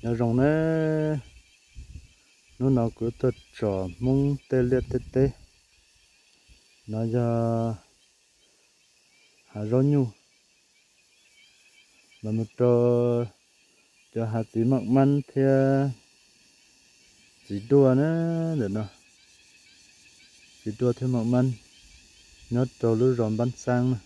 Nyob zoo nawb, hnub no kuv tuaj tsom Hmoob tej liaj tej teb. No yog hav zaub nyuj, los mus rau cov hav txiv maj mab thiab txiv duaj na. Ntawm no txiv duaj thiab maj mab nyob rau lub zos Npab Xaab na.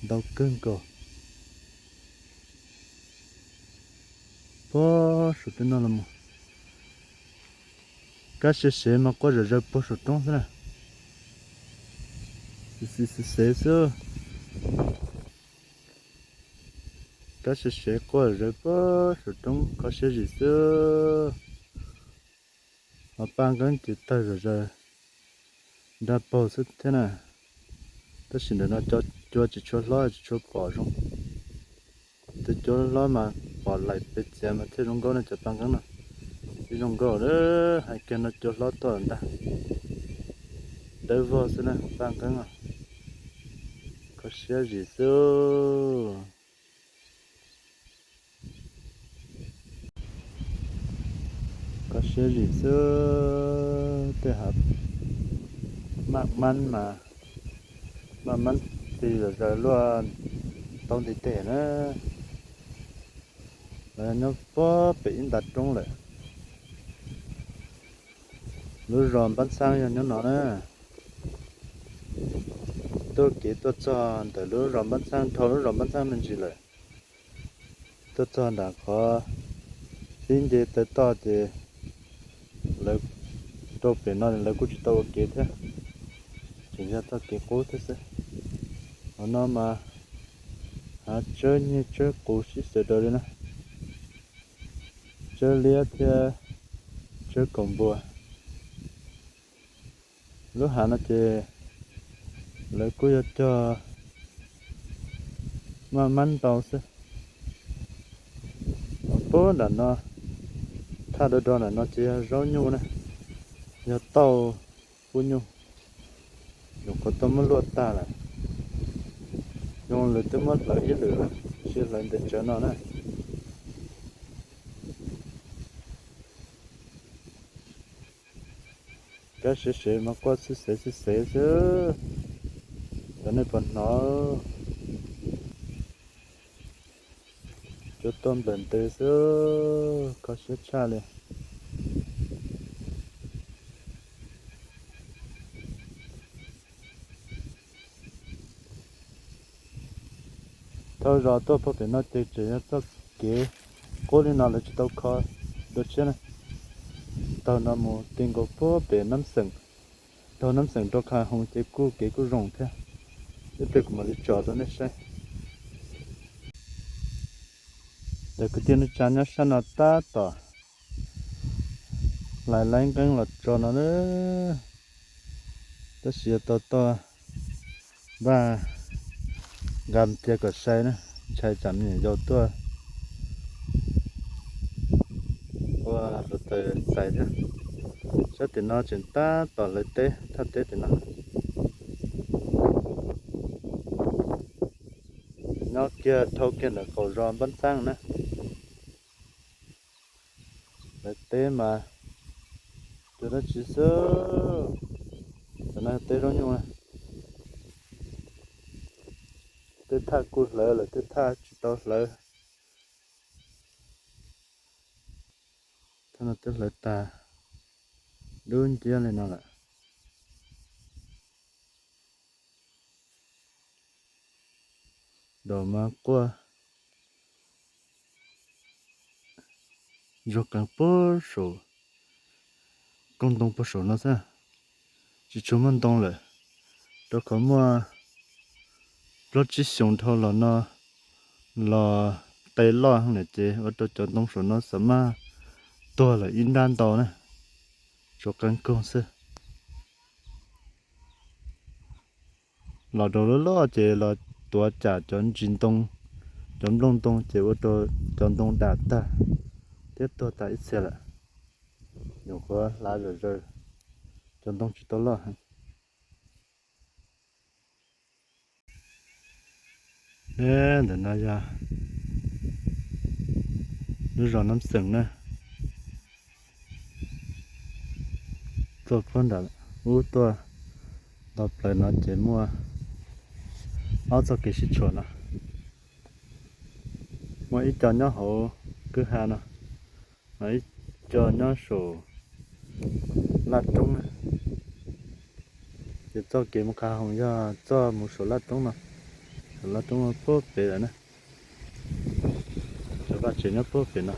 Ntau kawg nkaus. Puag saum tej no los mus, kab siav sev mas quaj zom zaws puag saum roob xwb na. Xis xis xis xis xwb. Kab siav sev quaj zom zaws puag saum roob kho siab zim xwb. Ho paj nqeeb ces tawg zom zaws nrag paug xwb thiab na. Tab sis ntawm no cua tsis tshua hlob tsis tshua pom zoo. Tus cua hlob mas pom laim pes txiav mas thiaj zoo nkauj ne cov paj nqeeb no. Thiaj zoo nkauj lawm, hais kiag no cua hlob tuaj ntag. Dawb vog xwb na paj nqeeb no. Kho siab zim xwb. Kho siab zim xwb. Tej hav maj mab mas, maj mab tig zom zaws luaj tau ntiv tes na. Lawv nyob puag pem ib nta roob lawm. Lub zos Npab Xaab yog nyob no na. Tuaj kev tuaj txog ntawm lub zos Npab Xaab, dhau lub zos Npab Xaab me ntsis lawm, tuaj txog nram qhov pib nce taw toj ces lawv rau pem no lawv kuj tsis tau ua kev thiab, tseem yog txoj kev qub thiab xwb. Hauv no mas hav tsawb nyiaj tsawb qus sib xyaw daws li na, tsawb liab thiab tsawb kaus npua. Lub hav no ces lawv kuj yog cog maj mab ntau xwb. Puag nram no, thaj do do nram no ces yog zaub nyuj na, yog tauj kub nyuj. Nyuam qhuav tau muab luaj tag lawm, zoo lawv twb muab hlawv ib lwm lawm, sib hlawv ntev tsawv no na. Kab siav sev mas quaj xib xev xib xev xwb, cov nej puas hnov? Cua tuaj nplawm ntev xwb, kho siab tshaj li. Thauj zos tuaj puag pem no ces tseem yog txoj kev qub li no lawv tsis tau kho dua tshiab na. Taug no mus ti nkaus puag pem Nab Xeem, taug Nab Xeem rau Khaj Hoov ces kuj kev kuj zoo thiab. Ib pliag kuv mam li tsom rau nej saib. Cov kwv tij neej tsa nyob sab no tab tom hlais laib nqeeb los tso no na. Tab sis yuav tau tuaj npaj nqa cia kom sai na, ntshai tsam me nyuam yaus tuaj ua hluav taws txais thiab. Sab tim no tseem tab tom hlawv teb, thaj teb tim no. Nyob kiag dhau kiag ntawm qaum zos Npab Xaab na. Hlawv teb mas cua dab tsi xwb. Tam no teb zaub nyuj na. Tej thaj kuj hlawv lawm, tej thaj tsis tau hlawv. Thaj no twb hlawv tag dub nciab li no lawm. Daum mas quaj zog qees puag saum, koob ntoo puag saum no xwb, tsis tshua muaj ntoo lawm, rau qhov muaj plaub tsib xyoos dhau los no los qe loj heev lawm ces ua rau cov ntoo saum no xav maj tuag lawm ib nrab ntau na, tsuas qees koog xwb. Los rau loj loj ces los tuav tsam cov ntsis ntoo, cov nplooj ntoo ces ua rau cov ntoo dam tag thiab tuag tas ib txhia lawm. Nyuam qhuav hlav zom zaws, cov ntoo tsis tau loj heev. Neb, ntawm no yog lub zos Nab Xeem na. Tuaj puag nram ub tuaj nto plaws no ces muaj ob txoj kev sib tshuam no. Muaj ib co nyob hauv kwj ha no, ho ib co nyob saum laj roob na. Ces txoj kev mus Kha Hoom yog txoj mus saum laj roob no, saum laj roob no puag pem lawm na. Cov vaj tsev nyob puag pem no.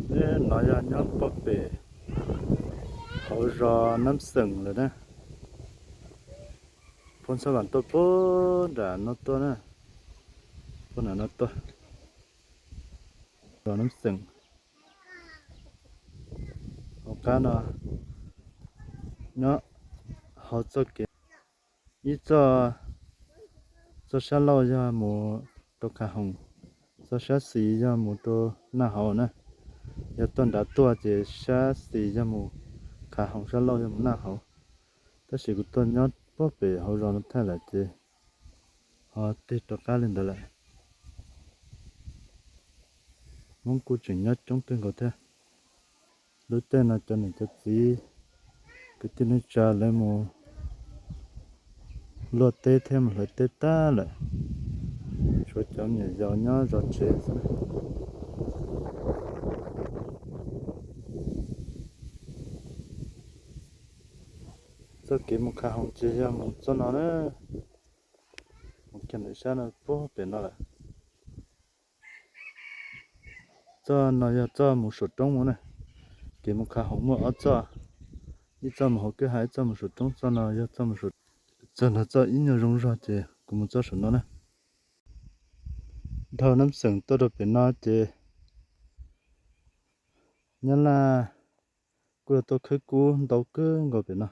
Neb, no yog nyob puag pem hauv zos Nab Xeem lawm na. Puag ntxhab vam tuaj puag nram no tuaj na, puag nram no tuaj, zos Nab Xeem. Hauv qab no nyob hauv txoj kev, ib txoj, txoj sab laug yog mus rau Kha Hoom, txoj sab xis yog mus rau Naj Hauv na. Yog tuaj nrad tuaj ces sab xis yog mus Kha Hoom, sab laug yog mus Naj Hauv. Tab sis kuv tuaj nyob puag pem hauv zos no thaij lawm ces ho tig rov qab li ntawd lawm. Hmoob kuj tseem nyob coob kawg nkaus thiab. Lub caij no cov niam cov txiv kwv tij neej tsa lawv mus luaj teb thiab mus hlawv teb tag lawm, tshuav cov me nyuam yaus nyob zov tsev xwb. Txoj kev mus Kha Hoom ces yog mus txoj no na, mus kiag ntawm sab no puag pem no lawm. Txoj no yog txoj mus saum roob mus na. Kev mus Kha Hoom muaj ob txoj, ib txoj mus hauv kwj ha, ib txoj mus saum roob. Txoj no yog txoj mus saum, txoj no txoj ib nyuag zoo zog ces kuv mus txoj saum no na. Dhau Nab Xeem tuaj rau pem no ces Nyab Laj kuj yog tuaj khawb kub ntau kawg nkaus pem no.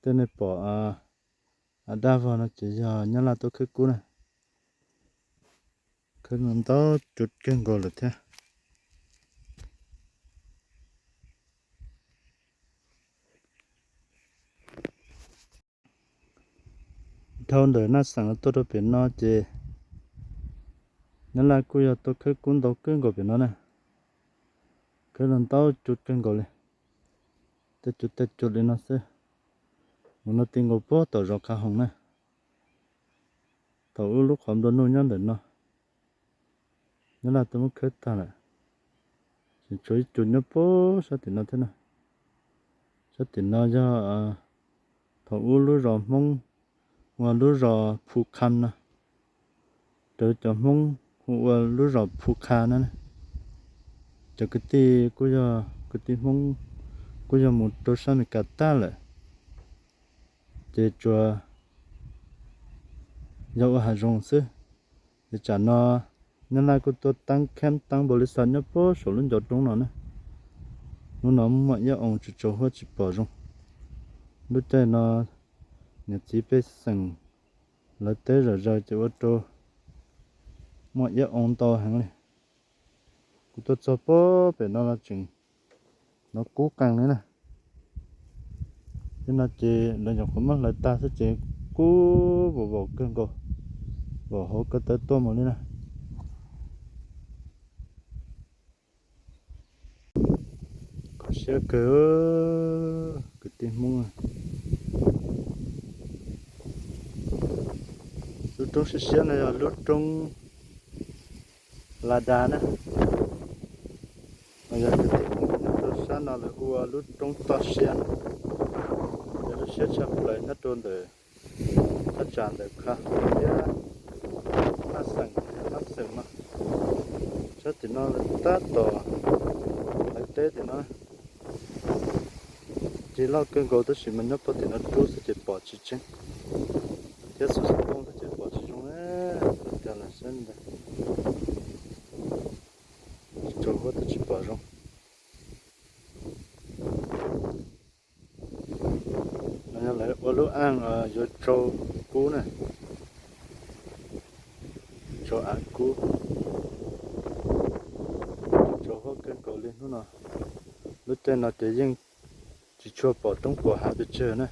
Tej nej pom daj vog no ces yog Nyab Laj tuaj khawb kub na, khawb ntau ntau cuv kawg nkaus lawm thiab. Dhau ntawm Nab Xeem tuaj rau pem no ces Nyab Laj kuj yog tuaj khawb kub ntau kawg nkaus pem no na. Khawb los ntau cuv kawg nkaus li, tej cuv tej cuv li no xwb. Mus no ti nkaus puag tom zos Kha Hoom na. Thaum ub lub qhov nplua nuj nyob ntawm no, Nyab Laj twb muab khawb tag lawm, tseem tshuav ib cuv nyob puag sab tim no thiab na. Sab tim no yog thaum ub lub zos Hmoob ua lub zos Phu Kham no, raws cov Hmoob hu ua lub zos Phu Kha no. Cov kwv tij kuj yog kwv tij Hmoob kuj yog mus rau sab Amelikas tag lawm, ces tsuas yog ua hav zoov xwb. Ces tsam no Nyab Laj kuj tuaj teeb kheeb teeb npaum li xav nyob puag saum lub ncov roob no na. Hnub no muaj iab oo tsis tsaus huab tsis pom zoo. Lub caij no niam txiv pej xeem lawv teb zom zaws ces ua rau muaj iab oo ntau heev li. Kuv tuaj txog puag pem no los tseem hnov kub qees li na. Thiab no ces lawv nyuam qhuav muab hlawv tag xwb ces kub vos vos kawg nkaus, vos hauv ko taw tuaj mus li na. Kho siab kawg kwv tij Hmoob. Lub roob siab siab no yog lub roob Laj Das na. Yog kwv tij Hmoob nyob rau sab no lawv hu ua lub roob Toj Siab na. Yog lub siab tshaj plaws nyob rau ntawm thaj tsam ntawm Kha Hoom thiab Naj Xeem, Nab Xeem no. Sab tim no lawv tab tom hlawv teb tim no. Cig loj kawg nkaus tab sis mas nyob puag tim no rub xwb ces pom tsis tseeb, thiab xuas xov tooj xwb ces pom tsis zoo. Cog lam saib ntag, tsis tsaus huab twb tsis pom zoo. No yog lawv ua lub aj yuav tsau kub na, tsau av kub. Tsaus huab kawg nkaus li hnub no. Lub caij no ces yeej tsis tshua pom roob pom hav pes tsawg na.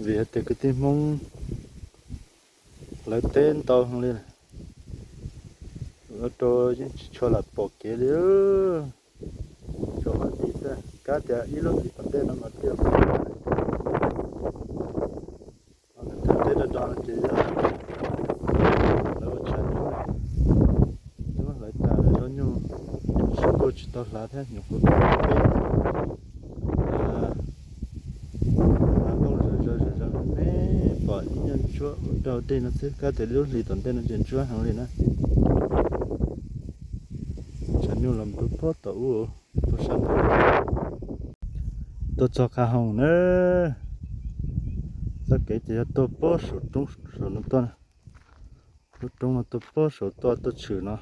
Vim hais tias kwv tij Hmoob hlawv teb ntau heev li, ua rau yeej tsis tshua lam pom kev li. Tso mas ti xwb, kab tias ib lub hlis tom ntej no mas thiaj teb do do no ces yog lawv ua tshav nyuj na. Twb muab hlawv tas lawm, zaub nyuj sib kuj tsis tau hlav thiab, nyuam qhuav peb hlav nplooj zom zaws zom zaws me, pom ib nyuag ntsuab ua rau dej no xwb, kab tias lub hlis tom ntej no ces ntsuab heev li na. Tshav nyuj los mus rau pob tom ub, pob sab nraud. Tuaj txog Qha Hoos na, txoj kev ces yog tuaj pob saum roob saum no tuaj na. Lub roob no tuaj pob saum tuaj, tuaj tshwm no,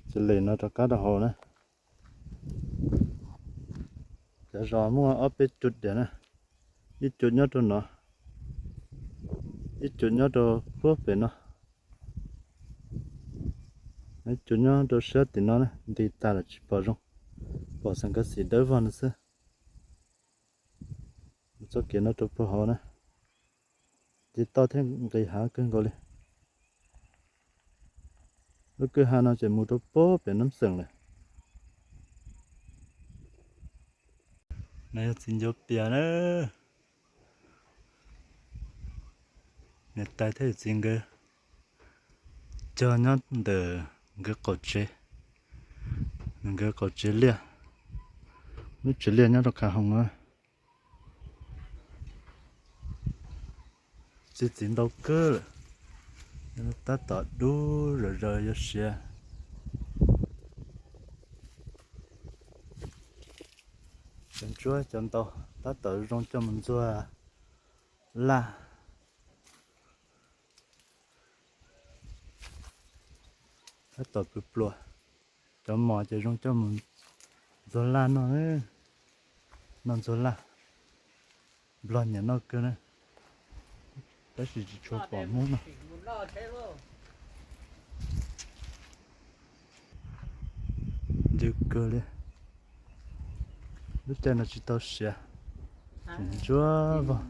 ces lem no rov qab rau hauv na. Cov zos muaj ob peb cuv diam na, ib cuv nyob rau no, ib cuv nyob rau puag pem no, ib cuv nyob rau sab tim no na, nti tas lawm tsis pom zoo, pom xeem kav xim dawb vog no xwb. Txoj kev no rau puag hauv na, ces toj thiab nqis hav kawg nkaus li. Lub kwj ha no ces mus rau puag pem Nab Xeem lawm. No yog txiv ncuav pias na. Niam tais thiab txiv nkawd cog nyob ntawm nkawd qaum tsev, nkawd qaum tsev liaj, lub tsev liaj nyob rau Qha Hoos na. Txiv txiv ntau kawg lawm, tab tom dub zom zaws yuav siav. Cov ntsuab cov ntau tab tom zoo coj mus ntxuag laj. Tab tom pluav pluav. Cov mos ces zoo coj mus ntxuag laj noj, noj ntxuag laj. Nplog nyiam noj kawg na, tab sis tsis tshua pom Hmoob noj. Ntxim kawg li, lub caij no tsis tau siav, tseem ntsuab vog.